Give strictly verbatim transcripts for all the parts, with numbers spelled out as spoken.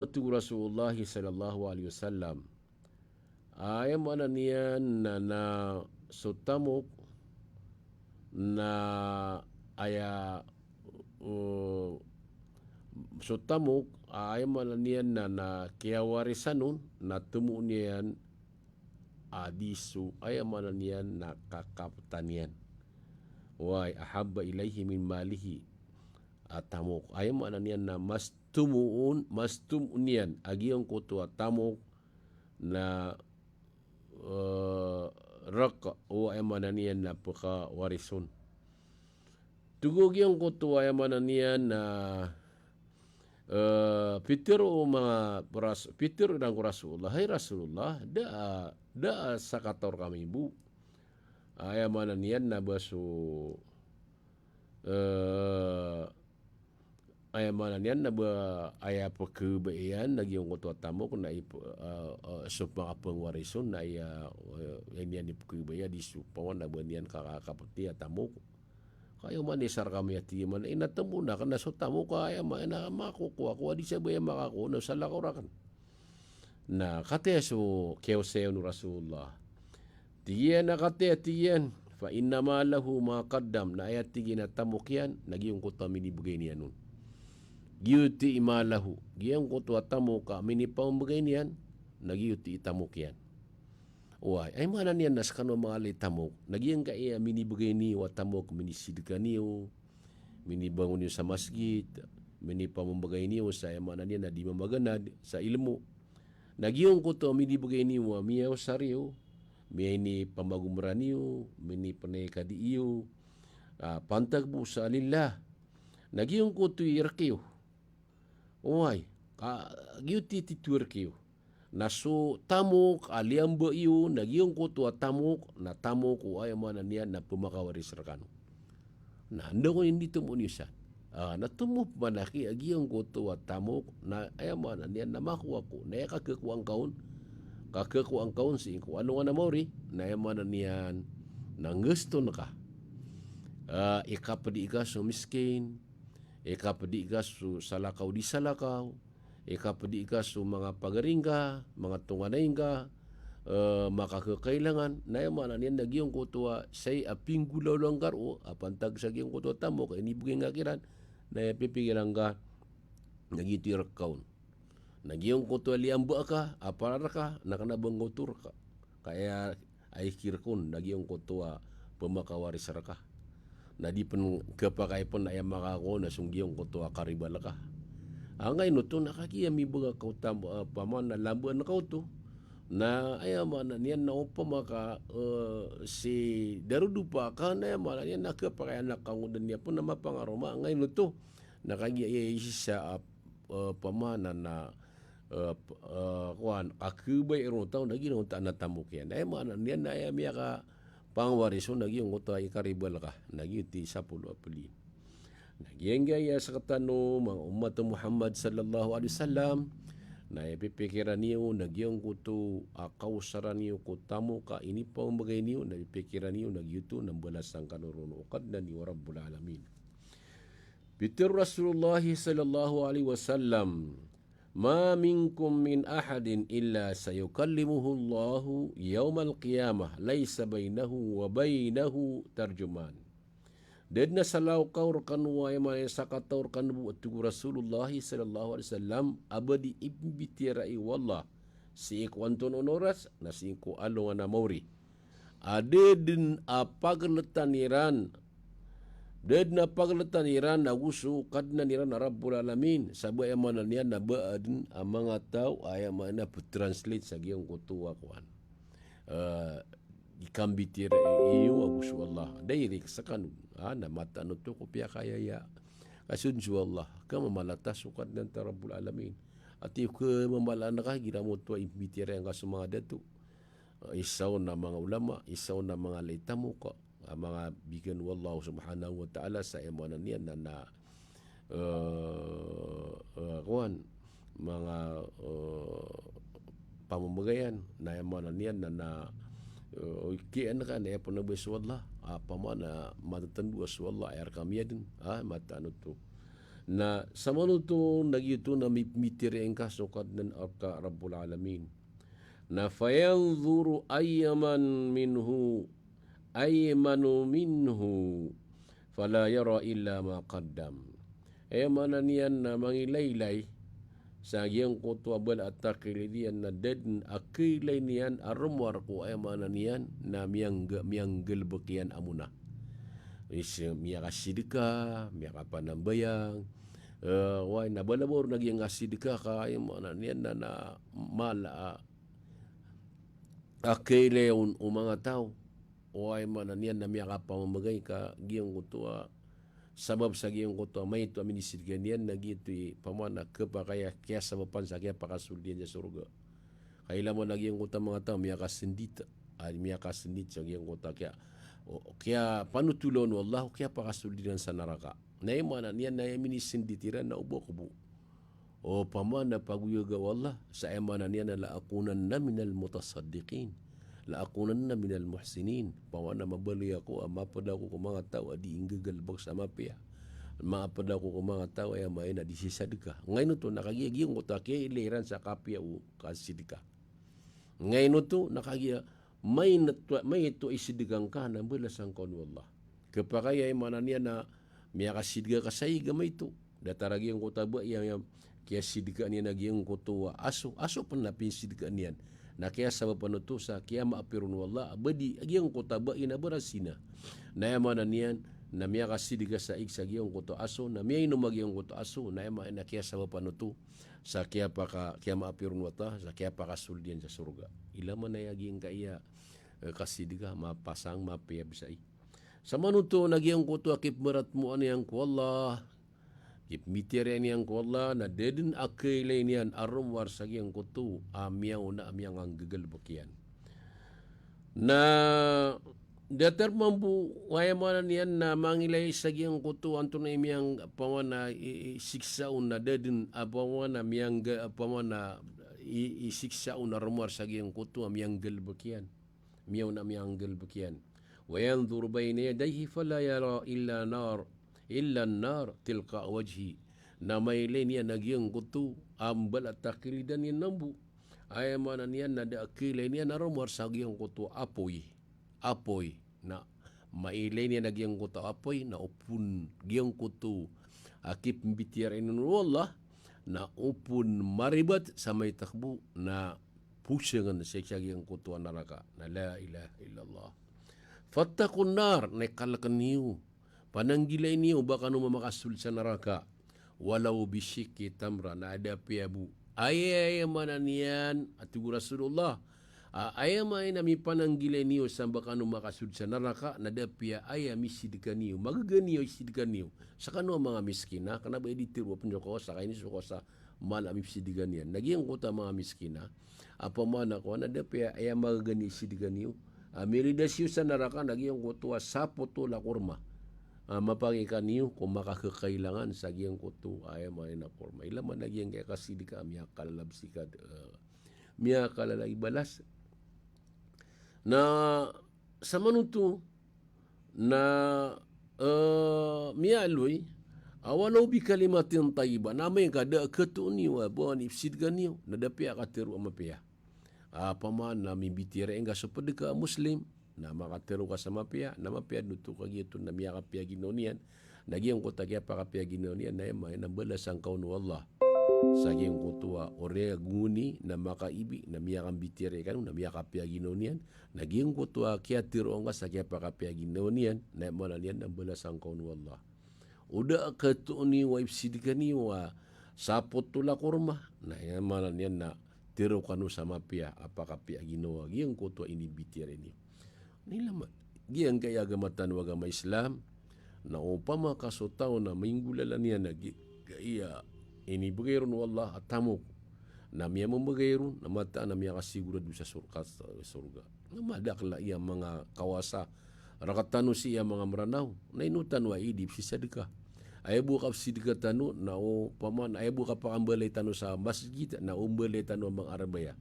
Tig o Rasulullah sallallahu alaihi wasallam, aya maana niyan na, na so tamok na aya, uh, so tamok, aya maana niyan na, na kiyawarisan on, na tomo iyan a di so, aya maana niyan na kakaptan iyan. Oway, ahabba ilaihi min malihi. A tamok, aya maana niyan na mas tomo on, mas tomo iyan a giyangkoto a tamok na, eh, rek o aya maana niyan na pekawaris on. Togo giyangkoto aya maana niyan na, eh, pitero o manga ras-, pitero iran ko Rasulullah, hay Rasulullah, da a, da a sakataw rekami bo. Aya maana niyan na ba so, eh, aya maana niyan na ba aya pekebaya iyan na giyangkoto a tamok na ip-, eh, eh, so manga pengewaris on na aya, eh, aya niyan ipekebaya di so pawan na ba niyan kakapeti a tamok. Ka aya maana, isa rekami a tig iyan a ina, tomo na kena so tamok ka aya maana makokowa ko a di sa ba aya makakowa na salakaw raken. Na katii so kiyaosay on o Rasulullah. Tig iyan a katii, tig iyan, fa inna malahu ma qaddam, na aya tig iyan a tamok iyan na giyangkoto a minibegay niyan on. Giyoto i malahu, giyangkoto a tamok a minipamembegay niyan, na giyoto i tamok iyan. Oway, aya maana niyan na sekano a manga lay tamok na giyangkaya minibegay niyo a tamok, minisideka niyo, minibangon iyo sa masgit, minipamembegay niyo sa, aya maana niyan na di mamaganad sa ilmo. Na giyangkoto a minibegay niyo a miyaosar iyo, miyaini pamagomeran iyo, minipenekadi iyo, ah, pantag bo sa lillah. Na giyangkoto i rek iyo. Oway, ka giyoto i titho rek iyo. Na so tamok a liyamba iyo, na giyangkoto a tamok, na tamok o aya maana niyan na pemakawaris rekano. Na anda ko ini tomo niyo san. Ah, na tomo pman aki a giyangkoto a tamok, na aya maana niyan na makowa ko, na aya kakekowaan ka on, kakekowaan ka on sii ko alongan a maori, na aya maana niyan na ngeston ka. Ah, ikapedi ka so miskin, ikapedi ka so salakaw di salakaw, ikapedi ka so manga pagari ngka, manga tonganay ngka, eh, makakekailangan, na aya maana niyan na giyangkoto a saya a pinggolawla ngka roo a pantag sa giyangkoto a tamok a inibegay ngka kiran, na aya pipikiran ka na giyoto i rek ka on. Na giyangkoto a liyamba ka a para reka, na kena ba ngka oto reka. Ka aya a ikirek on na giyangkoto a pemakawaris reka. Na di pen kepakay pen aya makakowa na so giyangkoto a karibal ka. Angkaino oto na kagiya mibegay ka o tam-, eh, paman na lambaan ka oto. Na aya maana niyan na opama ka, eh, si darodopa ka, na aya maana niyan na kepakay a na kangodan iyan pen na mapangaroma. Angkaino oto na kagiya aya isa a, eh, pamana na, eh, p-, eh, kowan, kakebaya iron taw na giyoto a tamok iyan. Aya maana niyan na aya miyakapangawaris on na giyangkoto a ikaribal ka, na giyoto i sapolo a peli. Na giyangkaya sekatano manga ummat o Muhammad sallallahu alaihi wasallam, na aya pipikiran iyo na giyangkoto a kaosaran iyo ko tamok a inipamembegay niyo, na pipikiran iyo na giyoto na mbalasan kano ron o Kadnan iyo a Rabbul Alamin. Pitero o Rasulullah sallallahu alaihi wasallam, "Ma minkum min ahadin illa sayukallimuhullahu yawmal qiyamah, laysa bainahu wa bainahu tarjuman." Da den a salakaw rekano, aya maana niyan sakataw rekano bo, a tig o Rasulullah sallallahu alaihi wasallam, a ba di imbitiyarai o Allah sii ko antonaa oto a oras, na sii ko alongan a maori. A da den a pageletan iran, da den a pageletan iran ago so Kadnan iran a Rabbul Alamin, sa ba aya maana niyan na ba aden a manga taw a aya maana niyan a pe-translate sa giyangkoto a kowan. Eh, ikambitiyarai iyo ago so Allah. Direct sekano. Ah, na mataan oto ko piyakayaya. Ka so den so Allah, ka mamalatas so Kadnan ta Rabbul Alamin. Ati ko mamalaan ka, igira mo oto a imbitiyarai angka so manga dato. Ah, isa on a manga ulama, isa on a manga lay tamok, ah, manga bigan o Allah subhanahu wa ta'ala sa aya maana niyan na, na, eh, eh, kowan, manga, eh, pamembegayan, na aya maana niyan na, na, eh, kiyan ka na aya pen a ba so Allah, ah, pamana matetendo a so Allah, aya rekami aden, ah, mataan oto. Na samanoto na giyoto na mi-, mitiraing ka so Kadnan a Rabbul Alamin. Na fayanzuru ayman minhu, aymanu minhu, fala yara illa ma qaddam. Aya maana niyan na mangilaylay sa giyangkoto a bala a takilid iyan na da dn a kailay niyan a romowar ko, aya maana niyan na miyangga-, miyanggalbk iyan a mona. Is, miyakasidka, miyakapanambayang, eh, oway, na bala ba ron a giyangkasidka ka, aya maana niyan na, na mala a, a kailay on o manga taw. Oway, maana niyan na miyakapamamagay ka giyangkoto a sabap sa giyangkoto a maito a minisidka niyan na giyoto i pamana kepakay a kiyasabapan sa kiyapakasold iyan sa sorga. Ka ilay man a giyangkoto a manga taw miyakasendit, a miyakasendit sa giyangkoto a kiya, o, kiyapanothola on o Allah, o kiyapakasold iran sa naraka. Na aya maana niyan na aya minisendit iran na o ba ko bo. O pamana pagoyaga o Allah, sa aya maana niyan na la akunanna minal mutasaddiqin, la akunanna minal muhsinin. Pamana mabaloy ako a mapd ako ko manga taw a di inggagalbk sa mapiya. Mapd ako ko manga taw a aya maana a di sisadka. Ngaino oto na kagiya giyangkoto a kiyailay iran sa kapiya o kasidka. Ngaino oto na kagiya maito, maito a isidka ngka na mbalasan ka on o Allah. Kepakay a aya maana niyan na miyakasidka ka sa ig a maito. Datar a giyangkoto a ba iyan, iyan kiyasidka niyan a giyangkoto a aso. Aso pn a pinisidka niyan. Na kiyasabapan oto sa kiyamaap iron o Allah a ba di a giyangkoto a ba iyan a barasina. Na aya maana niyan na miyakasidka sa ig sa giyangkoto a aso, na miyainom a giyangkoto a aso, na aya maana niyan na kiyasabapan oto sa kiyapaka-, kiyamaap iron o Allah, sa kiyapakasold iyan sa sorga. Ilay man a aya giyangkaya, eh, kasidka, mapasang, mapiya bs ai. Samanoto na giyangkoto a kipmaratmoan iyan ko Allah, kipmitiraing iyan ko Allah, na da dn a kailay niyan a romowar sa giyangkoto a miyaona a miyanganggagalbk iyan. Na datar mambo, aya maana niyan na mangilay sa giyangkoto antonaa i miyang-, pamana i, i, siksa on na da dn a pamana miyangga-, pamana i, i, siksa on a romowar sa giyangkoto a miyanggalbk iyan. Miyaona a miyanggalbk iyan. Wa yanzur bayna yadayhi fala yara illa nar, illa an-nar tilqa'a wajhi. Na mailay niyan a giyangkoto a mbala a takilidan iyan mambo. Aya maana niyan na da a kailay niyan a romowar sa giyangkoto a apoy. Apoy. Na mailay niyan a giyangkoto a apoy, na opama giyangkoto a kipmbitiyarai on o Allah, na opama maribat sa maito bo, na posangn sii sa giyangkoto a naraka. Na la ilaha illallah. Fattaqun nar, na ikalkn iyo. Pananggilai niyo ba kano mamakasold sa naraka. Walaw bishiqqi tamra, na da piya bo. Aya, aya maana niyan, a tig o Rasulullah. A, aya maana a mipananggilai niyo sa ba kano makasold sa naraka, na da piya aya misidka niyo. Magaga niyo, isidka niyo. Sa kano a manga miskina, kna ba i di tero a pnyokaw sa kaini so kaw sa mala a misidka niyan. Na giyangkoto a manga miskina, a pamana ko, na da piya aya magaga niyo isidka niyo. A, miridas iyo sa naraka na giyangkoto a sapotol a korma. A, mapakay kaniyo ko makakakailangan sa giyangkoto a aya maana a korma. Ilay man a giyangkaya kasidka a miyakalala bs i kad-, eh, miyakalala i balas. Na samanoto na, eh, miyaaloy a walaw bi kalimatin tayyibah, na amay ka da a katoon iyo a ba wan i psidka niyo, na da piya a katero a mapiya. A, pamana mibitiyarai ngka so pd ka a Muslim, na makatero ka sa mapiya, na mapiya dn oto ka giyoto na miyakapiya ginawa niyan, na giyangkoto a kiyapakapiya ginawa niyan, na aya maana na mbalasan ka on o Allah. Sa giyangkoto a oriyan a gowani, na makaibi, na miyakambitiyarai kano, na miyakapiya ginawa niyan, na giyangkoto a kiyatero angka sa kiyapakapiya ginawa niyan, na aya maana niyan na mbalasan ka on o Allah. O da a katoon iyo a ipsidka niyo a sapotol a korma, na aya maana niyan na tero kano sa mapiya a pakapiya ginawa giyangkoto a inibitiyarai niyo. Na ilay man, giyangkaya agama tano a agama Islam, na opama ka so taw na minggolalan iyan a gi-, giyangkaya inibgay ron o Allah a tamok, na miyamamagay ron, na mataan a miyakasigorado sa sur-, ka-, sa sorga. Na madakl a aya manga kawasa rktano sii a manga Mranaw, na ino tano a idi psisadka. Aya bo kapsidka tano, na opama, aya bo kapakambalay tano sa masjid, na ombalay tano a manga Arabaya.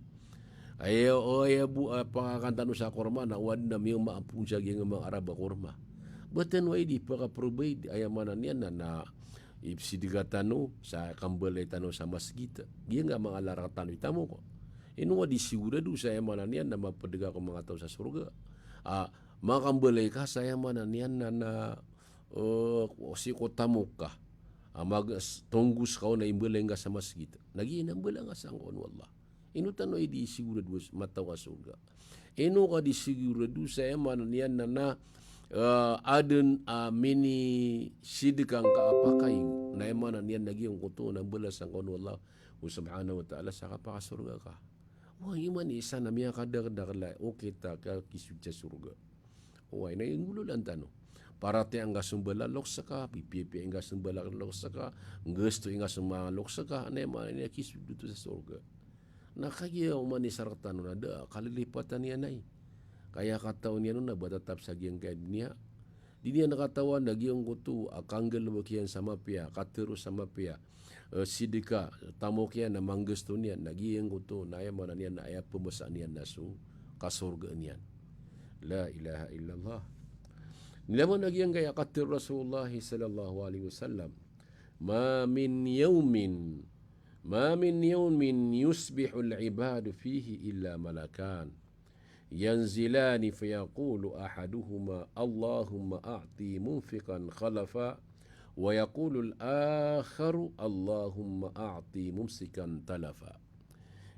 Aya, o aya bo, ah, pakakan tano sa korma, na o adn a miyaoma a phoon sa giyangkai a manga Arab a korma. Ba tano a idi pakaprovide, aya maana niyan na, na ipsidka tano sa kambalay tano sa masgit. Giyangka a manga larak tano i tamok. Ino ka di sigurado sa aya maana niyan na mapdg ako manga taw sa sorga. A, makambalay ka sa aya maana niyan na, na, eh, sii ko tamok ka. A, mag-, s-, tonggos ka on na imbalay ngka sa masgit. Na giya inambalang ka sangkoon o Allah. Ino tano i di sigurado a mataw ka sorga. Ino ka di sigurado sa aya maana niyan na, na, eh, adn a minisidka ngka a pakay, na aya maana niyan na giyangkoto na mbalasan ka on o Allah o Subhanahu wa Ta'ala sa kapakasorga ka. Wa iman isa na miyakadakdakl a okit a kakisod sa sorga. Oway, na inggolalan tano. Paratiyaya ngka so mbala a loks ka, pipiyapiya ngka so mbala a loks ka, nggasto ngka so manga loks ka, na aya maana niyan a kisod oto sa sorga. Na kagiya oman i isa rktano na da a kalilipatan iyan ai. Ka aya kataw niyan on na ba tatap sa giyangkaya doniya. Di niyan katawan a giyangkoto a kanggalbk iyan sa mapiya, katharo sa mapiya, eh, sidka, tamok iyan na manggasto niyan, na giyangkoto, na aya maana niyan na aya pmbasaan iyan na so kasorgaan iyan. La ilaha illallah. Nilaman a giyangkaya katharo o Rasulullah sallallahu alaihi wasallam, "Ma min yawmin, ma min yawmin yusbihul ibadu fihi illa malakan. Yanzilani fayaqulu ahaduhuma, Allahumma a'ti munfiqan khalafa, wa yaqulul akharu, Allahumma a'ti mumsikan talafa."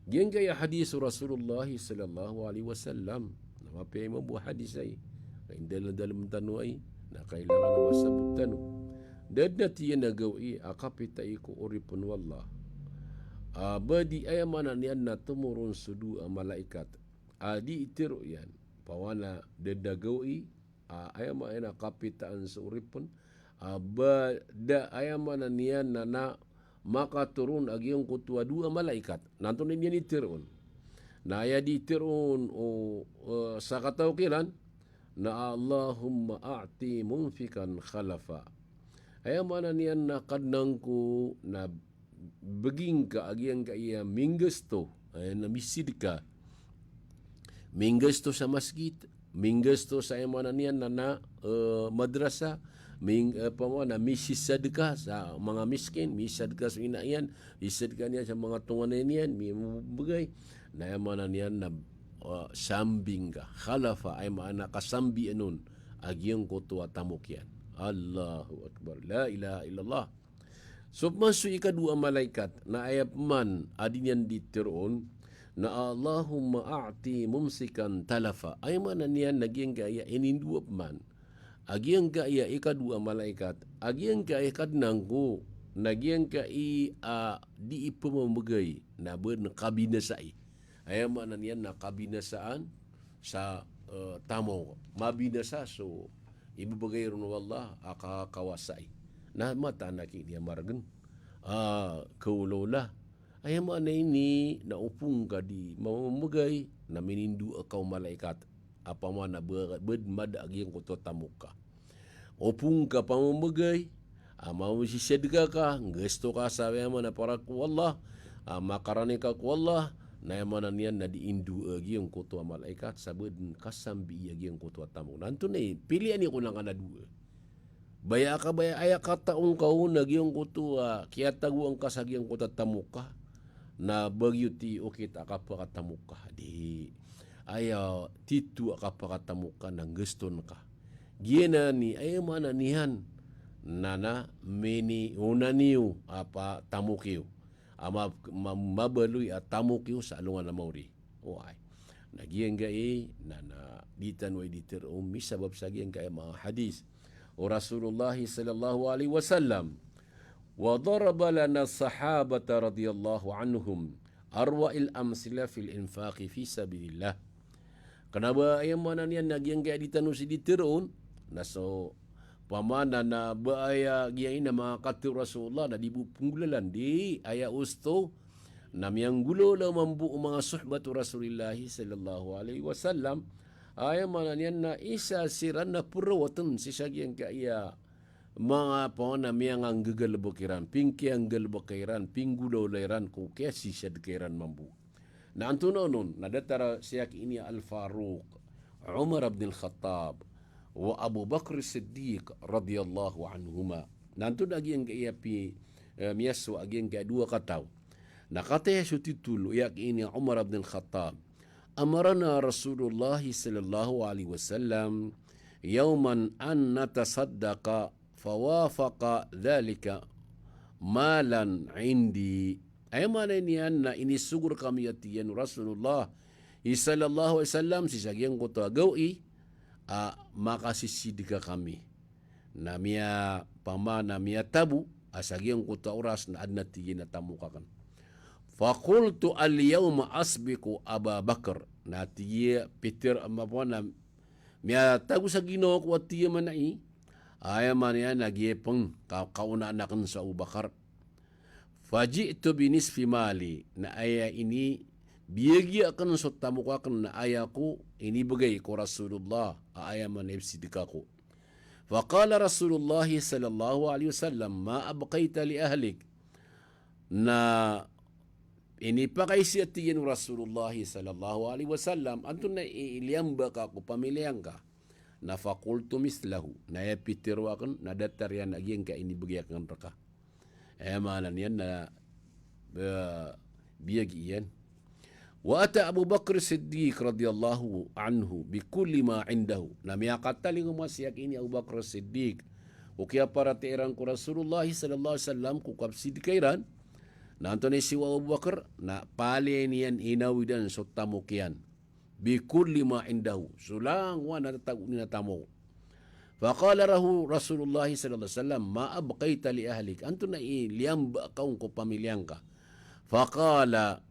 Giyangkaya hadis o Rasulullah sallallahu alaihi wasallam. Na mapiya i mambo a hadis ai. Na indalmdalm tano ai. Na kailangan a masabot tano. Da dn a tiyan a gawii a kapitai ko oripn o Allah. A, ba di aya maana niyan na tomoron so dowa a malaikat a di itharo iyan, pawana da dn a gawii a aya maana niyan na kapitaan so oripn, a, ba da aya maana niyan na, na makatoron a giyangkoto a dowa a malaikat. Na antonaa i niyan itharo on? Na aya di itharo on o, eh, sakataw kiran na, "Allahumma a'ti munfiqan khalafa." Aya maana niyan na Kadnan ko na bgi ngka a giyangkaya minggasto, eh, na misidka. Minggasto sa masgit, minggasto sa aya maana niyan na, na, eh, madrasa, ming-, eh, pamana misisadka sa manga miskin, misadka so ina iyan, isadka niyan sa manga tonganay niyan, mibgay. Na aya maana niyan na, eh, sambi ngka. Khalafa, aya maana kasambian on a giyangkoto a tamok iyan. Allahu Akbar. La ilaha illallah. So pman so ikadowa a malaikat, na aya pman a di niyan di tharoon, na Allahumma a'ti mumsikan talafa. Aya maana niyan na giyangkaya inindowa pman a giyangkaya ikadowa a malaikat a giyangkaya Kadnan ko, na giyangkaya a di ipmamagay, na ba dn kabinasai. Aya maana niyan na kabinasaan sa, eh, tamok. Mabinasa so ibabagay ron o Allah a kakawasai. Na mataan a ki niyan margn a kaolawla. Aya maana ini na opama ka di mamamagay na minindowa ka o malaikat a pamana ba-, ba dn mada a giyangkoto a tamok ka. Opama ka pamamagay, a mamisisadka ka, nggasto ka sa aya maana para ko Allah, a makarani ka ko Allah, na aya maana niyan na di indowa a giyangkoto a malaikat sa ba dn kasambii a giyangkoto a tamok. Na antonaa i pilian i ko na kanadowa. Baya ka, baya aya kataon ka on a giyangkoto a kiyatagoan ka sa giyangkoto a tamok ka, na ba giyoto i okit a kapakatamok ka. Di. Aya titho a kapakatamok ka na nggaston ka. Giyanan i aya maana niyan na, na miniona niyo a patamok iyo a ma-, ma-, mabaloy a tamok iyo sa alongan a maori. Oway. Na giyangkai na, na di tano i di tharoon misabap sa giyangkai a manga hadis o Rasulullah sallallahu alaihi wasallam. Wa daraba lana sahabata radiyallahu anhum arwa'il amsila fil infaqi fi sabilillah. Kna ba aya maana niyan na giyangkai a di tano sii di tharoon, na so pamana na ba aya giyangkai a manga katharo o Rasulullah na di bo pnggolalan, di, aya osto na miyanggolawla mambo o manga sohbat o Rasulillah sallallahu alaihi wasallam. Aya maana niyan na isa siran na pharawatn sii sa giyangkai a manga pamana miyanganggagalbk iran, pingkiyanggalbka iran, pinggolawla iran ko kiyasisadka iran mambo. Na antonaa on? Na datar a sii ki ini a Al-Faruq, Umar ibn Al-Khattab, wa Abu Bakr As-Siddiq radiyallahu anhuma. Na antonaa giyangkaya pi, eh, miyasowa a giyangkaya dowa kataw. Na kataya so titolo, aya ki ini Umar bin Khattab. Amarana Rasulullah sallallahu alaihi wasallam yawman an natasaddaqa fawafaqa dhalika malan indi. Aya maana niyan na inisogo rkami, a tig iyan, o Rasulullah i sallallahu alaihi wasallam sii sa giyangkoto a gawii a makasisidka kami. Na miya, pama na miyatabo a sa giyangkoto a oras na adn a tig iyan a tamok akn. Faqultu al-yawma asbiqu Aba Bakr. Na tig iyan, pitharo, pama na miyatago sa ginawa ko a tig iyan manay, aya maana niyan na giya pn ka, kaonaan akn so Abu Bakar. Faji'tu bi nisfi mali. Na aya inibiyagi akn so tamok akn na aya ko inibgay ko Rasulullah, a aya maana ipsidka ko. Faqala Rasulullah sallallahu alaihi wasallam, "Ma abqaita li ahlik?" Na inipakaiza, a tig iyan, o Rasulullah sallallahu alaihi wasallam, antonaa i, iliyamba ka ko pamiliya ngka? Na faqultu mithlahu. Na aya pitharo akn na datar iyan a giyangkaya inibgay akn rka. Aya maana niyan na, eh, biyagi iyan. Wa ata Abu Bakr Siddiq radiyallahu anhu bi kulli ma indahu. Na miyakatalingoma sii ki ini Abu Bakr Siddiq ko kiyaparatiyaya iran ko Rasulullah sallallahu alaihi wasallam ko kapsidka iran. Na antonaa i siyowa o Abu Bakr, na palaya niyan inawidan so tamok iyan. Bi kulli ma indahu. So langowan a tatago niyan a tamok. Faqala lahu Rasulullah sallallahu alaihi wasallam, "Ma abqaita li ahlik?" Antonaa i liyamba ka on ko pamiliya ngka? Faqala,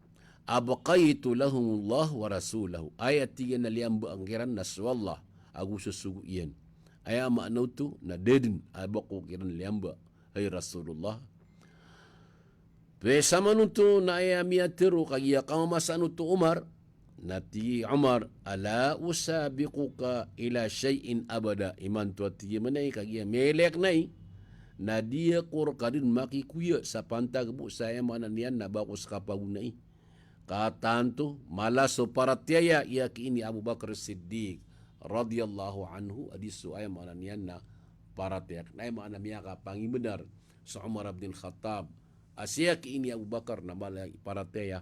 "Abqaitu lahumullah wa rasulahu." Aya tig iyan a liyamba akn kiran na so Allah ago so sogo iyan. Aya maana oto na da dn a ba ko kiran liyamba, hay Rasulullah. Pd sa mambo oto na aya miyatharo kagiya kamamasaan oto o Umar, na tig i Umar, "Ala usabiquka ila shay'in abada." Imanto, a tig iyan manay, kagiya miyailay akn ai, na di ako rka dn makikoya sa pantag bo sa aya maana niyan na ba ko ska pagonai. Ka tanto, mala so paratiyaya i aki ini Abu Bakar Siddiq radiyallahu anhu, a di so aya maana niyan na paratiyaya. Na aya maana miyakapangimbenar so Umar bin Khattab a si aki ini Abu Bakar na mala i paratiyaya.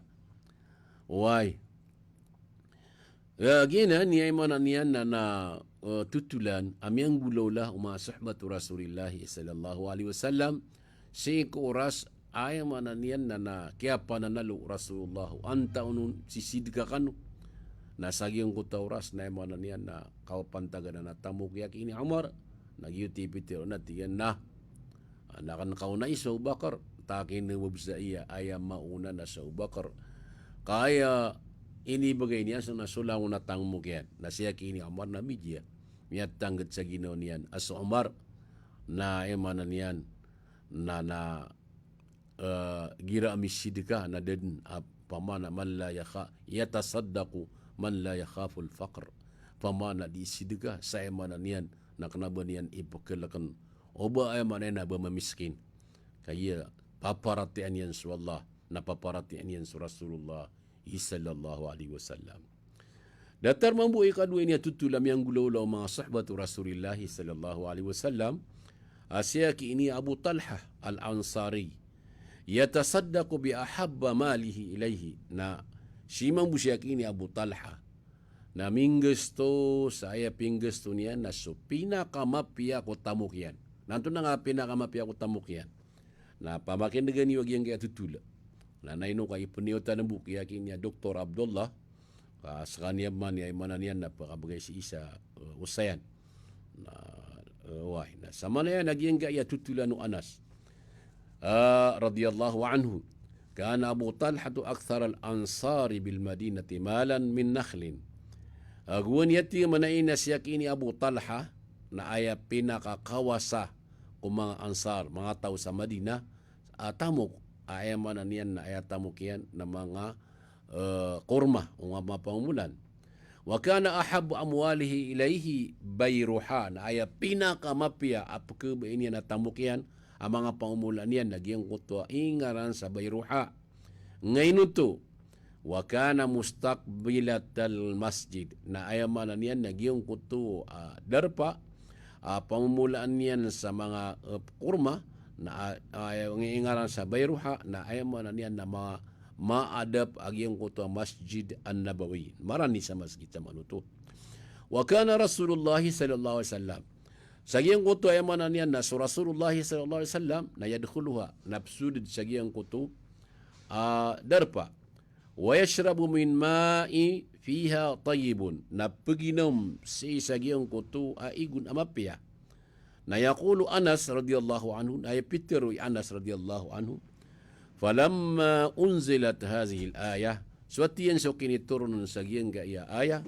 Oway. Ya, giyanan i aya maana niyan na, na, eh, totolan a miyanggolawla o manga sahabat o Rasulillah sallallahu alaihi wasallam, sii ko oras a aya maana niyan na, na kiyapananalo o Rasulullah, antaa on sisidka kano. Na sa giyangkoto a oras na aya maana niyan na kapapantagan a tamok i aki ini Umar, na giyoto i pitharo na tig iyan na, na akn kaonai so Abu Bakar, ta kinobabsa iyan, aya maona na so Abu Bakar. Ka aya inibgay niyan so, na so langon a tamok iyan. Na si aki ini Umar na miyagiya, miyatangkd sa ginawa niyan a so Umar, na aya maana niyan na, na, eh, igira a misidka na da dn a, pama na man la yakha-, yatasaddaqu man la yakhaful faqr. Pama na di sidka sa aya maana niyan na kna ba niyan ipkhalkn o ba aya maana niyan na ba mamiskin. Kagiya paparatiyayaan iyan so Allah, na paparatiyayaan iyan so Rasulullah sallallahu alaihi wasallam. Datar mambo i kadowa ini a totol a miyanggolawla o manga sahabat o Rasulillah sallallahu alaihi wasallam, a si aki ini Abu Talha Al-Ansari, yatasaddaqu bi ahabba malihi ilaihi. Na sii mambo si aki ini Abu Talha na minggasto sa aya pinggasto niyan na so pinakamapiya ko tamok iyan. Na antonaa nga pinakamapiya ko tamok iyan? Na pamakindgan iyo a giyangkaya totol. Na ino ka ipniyotan bo ki aki ini a Doktor Abdullah, ka skaniyan man i aya maana niyan na pkabgay sii sa, eh, osayan. Na, eh, oway. Na sa maana iyan a giyangkaya totolan o Anas, ah, radiyallahu anhu. Kana Abu Talha akthar al-ansari bil Madinati malan min nakhlin. Ago aya tig iyan manay na si aki ini Abu Talha na aya pinakakawasa ko manga Ansar, manga taw sa Madinah, a tamok, a aya maana niyan na aya tamok iyan na manga, eh, korma, o manga pangomolan. Wa kana ahabbu amwalihi ilaihi Bayruha, na aya pinakamapiya a pkhababayai niyan a tamok iyan a manga pangomolan iyan na giyangkoto a ingaran sa Bayruha. Ngaino oto? Wa kana mustaqbilatal masjid. Na aya maana niyan na giyangkoto a darpa a, pamomolaan iyan sa manga, eh, korma, na, a, a, aya ingaran sa Bayruha, na aya maana niyan na ma-, maadap a giyangkoto a Masjid An-Nabawi. Marani sa masjid sa manoto. Wa kana Rasulullah sallallahu alaihi wasallam. Sa giyangkoto aya maana niyan na so Rasulullah sallallahu alaihi wasallam, na yadkhuluha, na psoded sa giyangkoto, a, darpa. Wa yashrabu min ma'i fiha tayyibun. Na peginom sii sa giyangkoto a igon a mapiya. Na yaqulu Anas radhiyallahu anhu, na aya pitero i Anas radhiyallahu anhu, "Falamma unzilat hadhihil ayah," so ati iyan so kinitoron sa giyangkaya aya,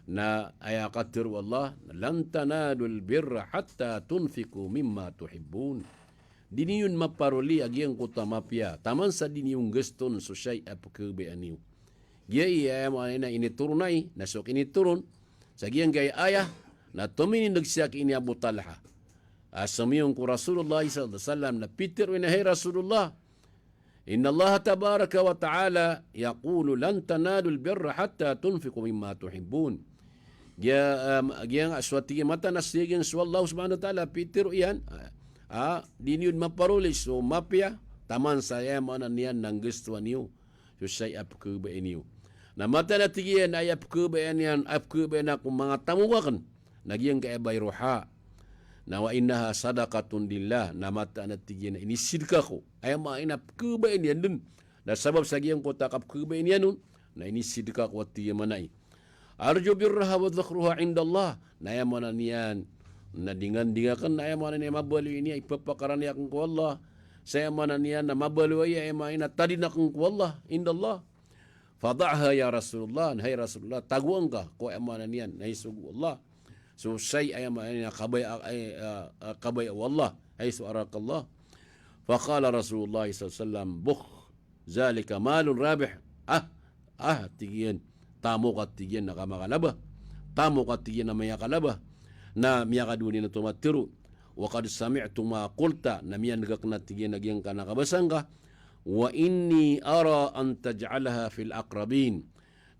na aya katero o Allah, "Lan tanalul birra hatta tunfiqu mimma tuhibbun." Di niyo maparoli a giyangkoto a mapiya, taman sa di niyo nggaston so shayi a pkhabayaan iyo. Giya i aya maana niyan na initoron ai, na so kinitoron sa giyangkaya aya, na tominindeg siya ki ini Abu Talha. A somiyong ko Rasulullah sallallahu alaihi wasallam, na pitero iyan a, "Hay Rasulullah, innallaha tabaraka wa ta'ala yaqulu lan tanalul birra hatta tunfiqu mimma tuhibbun." Giya, em, giya nga so ati iyan mataan a sii giyan so Allah subhanahu wa ta'ala, pitero iyan, a, a, di niyo maparoli so mapiya, taman sa aya maana niyan na nggastoan iyo so shayi a pkhabayaan iyo. Na mataan a tig iyan a aya pkhabayaan iyan, a pkhabayaan ako manga tamok aken, na giyangkaya Bayruha. Na wa innaha sadaqatun lillah, na mataan a tig iyan a inisidka ko. Aya maana niyan na pkhabayaan iyan den. Na sabap sa giyangkoto a kapkhabayaan iyan on, na inisidka ko a tig iyan a maana i. Arju birraha wa dhakhraha indallah. Na aya maana niyan na dinganding aken, na aya maana niyan mabaloy ini a ipapakarani aken ko Allah. Sa aya maana niyan na mabaloy aya, aya maana niyan na tadin aken ko Allah, indallah. Fada'ha ya Rasulullah, na hay Rasulullah, tagoan ka ko aya maana niyan na hay sogo o Allah so shayi aya maana niyan na kabaya, eh, ah, ah, kabaya o Allah, haythu arakallah. Faqala Rasulullah sallallahu alaihi wasallam, bukh, zalika malun rabih. Ah, ah, tig iyan, tamok a tig iyan na kamakalaba. Tamok a tig iyan na miyakalaba. Na miyakadowa niyan oto matero. Wa qad sami'tu ma qulta, na miyaneg aken a tig iyan a giyangkanan a kabasa ngka. Wa inni ara an taj'alaha fil aqrabin.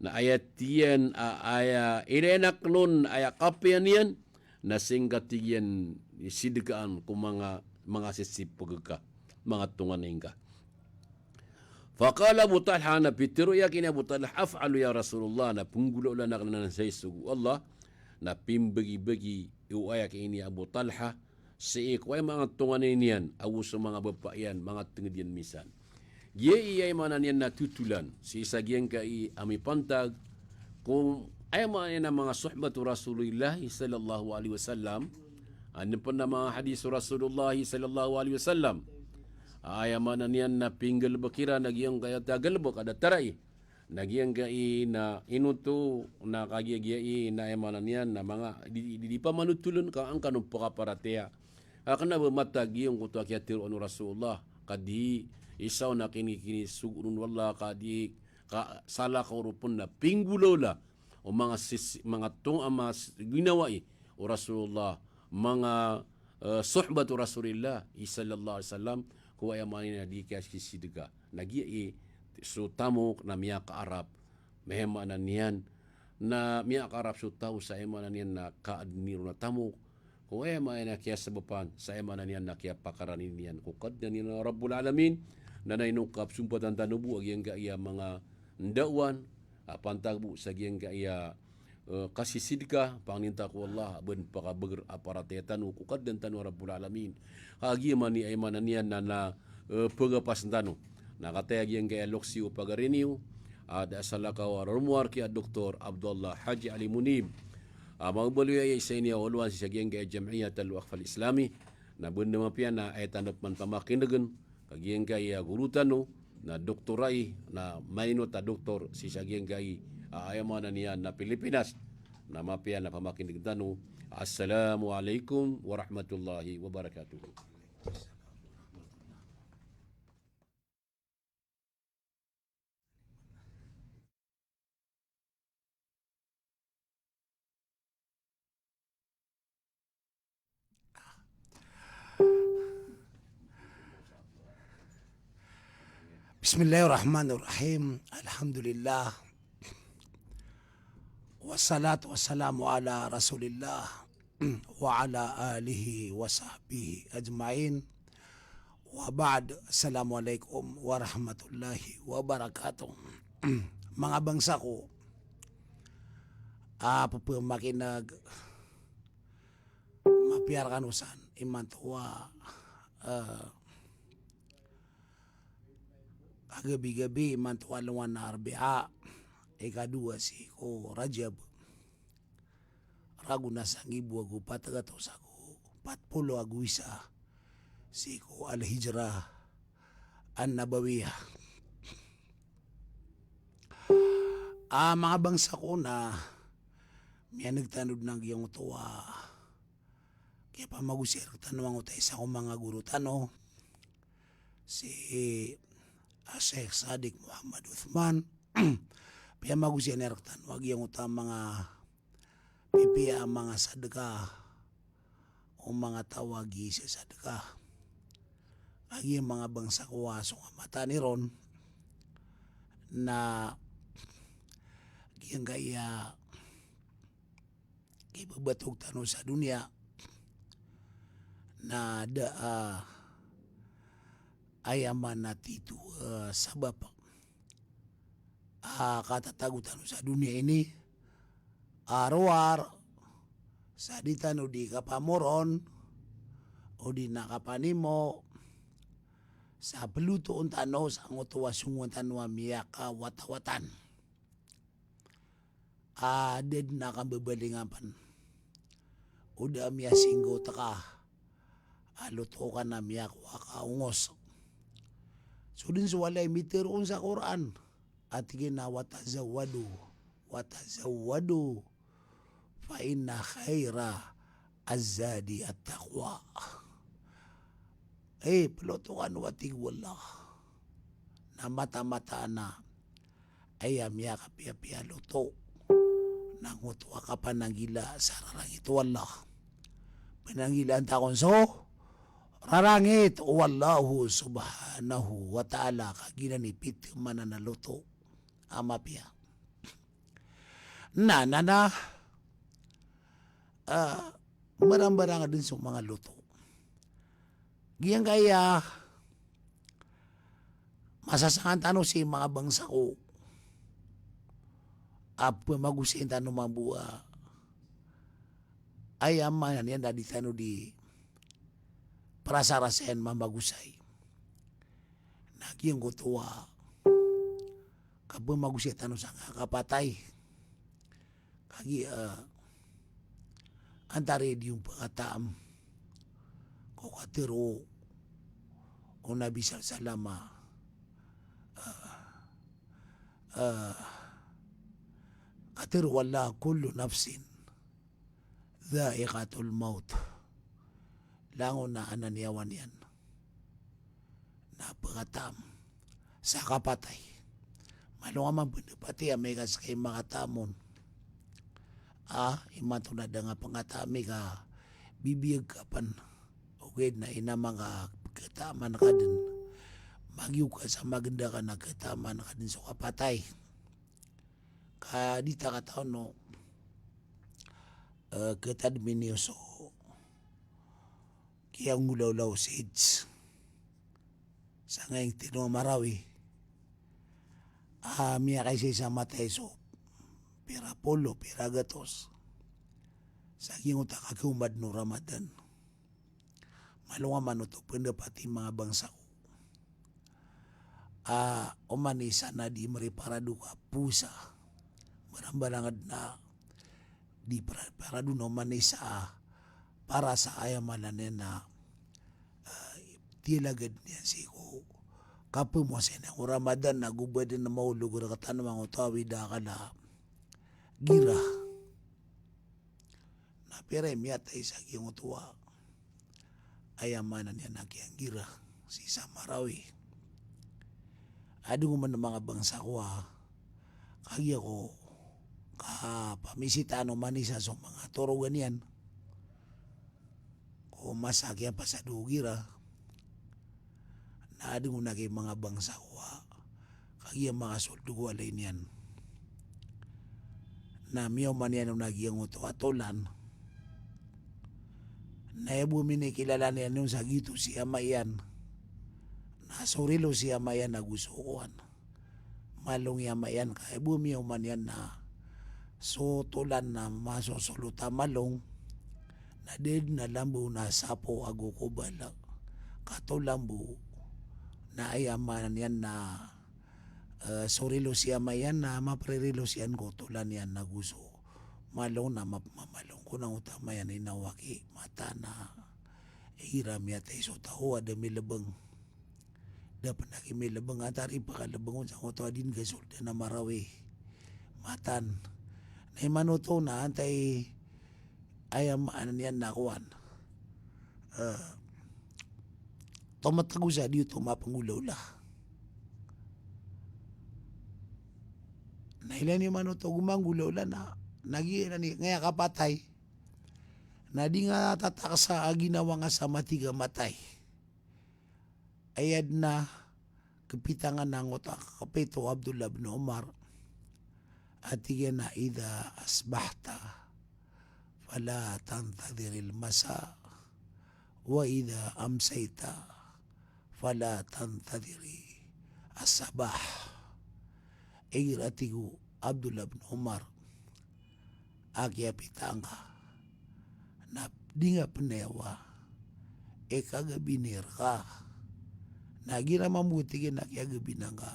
Na aya tig iyan a, aya idayan aken on aya kapiya niyan, na sii ngka tig iyan sidkaan ko manga, manga sisipeg ka, manga tonganay ngka. Faqala Abu Talha, na pitero iyan ki ini Abu Talha, af'alu ya Rasulullah, na penggolaolaan aken anan sa hay sogo o Allah. Na pimbagibagi o aya ki ini Abu Talha sii ko aya manga tonganay niyan, ago so manga bapa iyan, manga tenged iyan misan. Giya i aya maana niyan na totolan sii sa giyangkai a mipantag ko aya maana niyan na manga sohbatu Rasulillah sallallahu alaihi wasallam. Aden pen a manga hadis o Rasulullah sallallahu alaihi wasallam a aya maana niyan na pinggalebek iran a giyangkai a tagalebek a datar ai. Na giyangkai na ino oto, na kagiya giya i na aya maana niyan na manga di, di, di pamanotolen ka angkanan o pekaparatiyaya. Ka kena ba matag giyangkoto a kiyatero o Rasulullah, ka di isa on a kini, kinisogo ron o Allah, ka di ka salakaw ron pen na pinggolaola o manga sisi, manga tong, a manga s-, ginawai o Rasulullah, manga, eh, sohbatu Rasulillah sallallahu alaihi wasallam, ko aya maana niyan na di kiyasisidka. Na giya i so tamok na miyakaarap. Aya maana niyan na miyakaarap so taw sa aya maana niyan na kaaden iron a tamok. Ko aya maana niyan na kiyasabapan sa aya maana niyan na kiyapakarani niyan ko Kadnan iyan a Rabbul Alamin. Na ino kapsompatan tano bo a giyangkai a manga ndaowan a pantag bo sa giyangkai a eh, kasisidka, pangninta ko Allah, a ben pakabeger a paratiyaya tano ko Kadnan tano a Rabbul Alamin. Ka giya man i aya maana niyan na, na, eh, pegapasen tano. Na kataya giyangkai a loksi o pagari niyo, a da salakaw a roromowar ki a Doktor Abdullah Haji Ali Munib. A mabaloy aya isa ini a olowan sii sa giyangkai a Jam'iyyat al-Waqf al-Islami. Na ben den mapiya na aya tano pen pamakinegen ka giyangkai a goro tano, na doktor ai, na mainot a doktor sii sa giyangkai a aya maana niyan na Pilipinas, na mapiya na pamakinegen tano. Assalamu alaikum warahmatullahi wabarakatuh. Bismillahirrahmanirrahim. Alhamdulillah. Wassalatu wassalamu ala Rasulillah. wa ala alihi wa sahbihi ajma'in. Wa ba'd. Assalamualaikum warahmatullahi wabarakatuh. Manga bangsa ko a pphamakineg, mapiya rkano san imanto a, eh, a gabi-gabi imanto a alongan a Arbia, ikadowa sii ko Rajab, ragon a sanggibo ago pat gatos ago pat polo ago isa sii ko Al-Hijrah An-Nabawiyah. A manga bangsa ko, na miyaneg tano dn a giyangkoto a kiyapamagosay rktano angkoto a isa ko manga goro tano, si, ah, Sheikh Sadiq Muhammad Uthman. Piyamagosay niyan rktano a giyangkoto a manga pipiya a manga sadka o manga taw a gii sa sadka. Kagiya manga bangsa ko a so nga mataan iron na giyangkaya kibabatog tano sa doniya na da a, aya maana tito, eh, sabap a katatago tano sa doniya ini a rowar sa di tano di kapamoron odi na kapanimo sa plotoon tano sangkoto a songowan tano a miyakawatawatan. A da dn a kambabalingan pn o da a miyasinggot ka a loto ka na miyakowa ka ongos. So dn so walay mitharo on sa Qur'an a tig iyan a, "Watazawwadu, watazawwadu, fa inna khaira az-zadi at-taqwa." Eh, ploto kano, a tig o Allah, na mataan-mataan a aya miyakapiyapiya a loto na ngoto a kapananggila sa rarangit o Allah. Pananggilaan ta kon so rarangit o Allahu subhanahu wa ta'ala, kagiya na pitharo man a loto a mapiya. Na, na, na, ah, marambarang dn so manga loto. Giyangkaya masasangan tano sii manga bangsa ko a pphamagosayin tano mambo a aya maana niyan na di tano di prasarasayan mamagosay. Na giyangkoto a kapphamagosayin tano sa nga kapatay. Kagiya, eh, antara i di on pkataam ko katharo o Nabi sallallahu alaihi wasallam, eh, eh, katharo o Allah, "Kullu nafsin dha'iqatul maut." Langon a anan i awa niyan na pkataam sa kapatay. Malo nga man pndapati a amay ka ska i makataam on a imanto na da nga pngataam i ka bibiyag ka pn. Ogaid na ina manga kataaman ka dn, magiya ka sa maganda ka na kataaman ka dn so kapatay. Ka di ta katawan o, eh, katadmi niyo so kiyanggolawla o Sayyid sangkaning tino a Marawi a miyakaisaisa matay so pira polo, pira gatos sa giyangkoto a kakioma dn o Ramadan. Malo nga man oto pndapati manga bangsa ko a oman i isa na di mriparado ka powasa. Mbarambarang dn a di pra-, parado na oman i isa a para sa aya maana niyan na, ah, tiyalagad niyan sii ko kapowasa iyan ko Ramadan na go ba dn maolog rktano angkoto a awid a akal a gira. Na pira i miyatay sa giyangkoto a aya maana niyan na kiyanggira sii sa Marawi. Adn oman manga bangsa ko a kagiya ko kapamisita ano man isa so manga torogan iyan ko masa a kiyapasad o gira. Na adn on a giya manga bangsa ko a kagiya makasold ko walay niyan na miyaoma niyan on a giyangkoto a tolan Na aya bo minikilala niyan on sa giyoto si ama iyan. Na so rilo si ama iyan ago so kowan, malong i ama iyan ka aya bo miyaoma niyan na so tolan na masosolot a malong na da dn a lambo na sapo ago kobal ka tolan bo. Na aya maana niyan na, eh, so rilo si ama iyan na mapririlos iyan ko tolan iyan ago so malong na mapmamalong ko na oto a ama iyan, ina o aki, mataan a igira miyatay so taw a da milbng. Da pn a kimilbng, antaa i pkalbng on sa oto a di ngka sold na Marawi. Mataan. Na imanoto na antaa i, aya maana niyan na kowan, eh, tomatgo sa di oto mapanggolaola. Na ilay niyo manoto go manggolaola na, na giya na ni, ngaya kapatay. Na di nga tataksa a ginawa nga sa matiga matay. Aya dn a kpitangan angkoto a kakapit o Abdullah bin Umar a tig iyan a, "Idha asbahta fala tantadhiril masa, wa idha amsayta fala tantadhiri as-sabah." Igira, tig o Abdullah bin Umar, a kiyapita ngka na di nga pnayawa i kagabini rka, na igira mambo, tig iyan, a kiyagabina ngka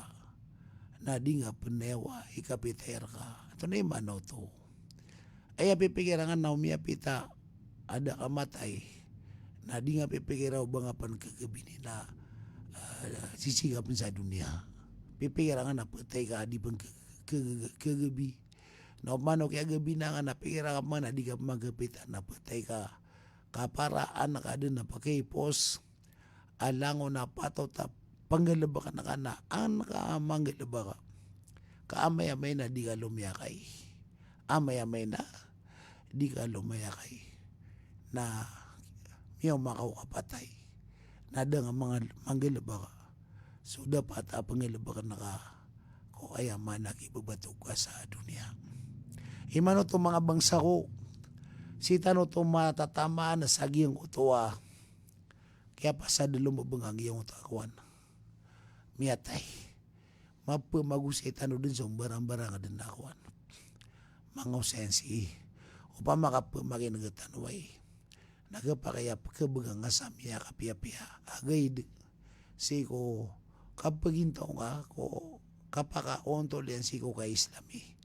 na di nga pnayawa i kapitay rka. Antonaa i maana oto? Aya pipikira ngka na o miyapita a da ka matay, na di nga pipikira o ba nga pn kagabini na, ah, sisii ka pn sa doniya. Pipikira ngka na ptay ka a di pn ka-, ka-, kagabi. Na opama o kiyagabina ngka na pikira ka pman a di ka pman kapita na ptay ka. Kaparaan ka dn a pkaipos a langon a patot a pnggalbkn ka na an ka manggalbk ka. Ka amay-amay na di ka lomiyakay. Amay-amay na di ka lomiyakay. Na miyaoma ka o kapatay. Na da nga mangal-, manggalbk ka. So dapat a pnggalbkn ka ko aya maana ki bbatog ka sa doniya. Imanoto manga bangsa ko, sii tano oto matatamaan sa giyangkoto a kiyapasad a lombang a giyangkoto a kowan. Miyatay. Mapmagosay tano dn so mbarangbarang dn a kowan. Manga osayansi. Opama ka pmakin'g tano ai na khapakay a pkhabgan nga sa miyakapiyapiya a gaid sii ko kapagintaw nga ko kapakaontol iyan sii ko ka-Islami.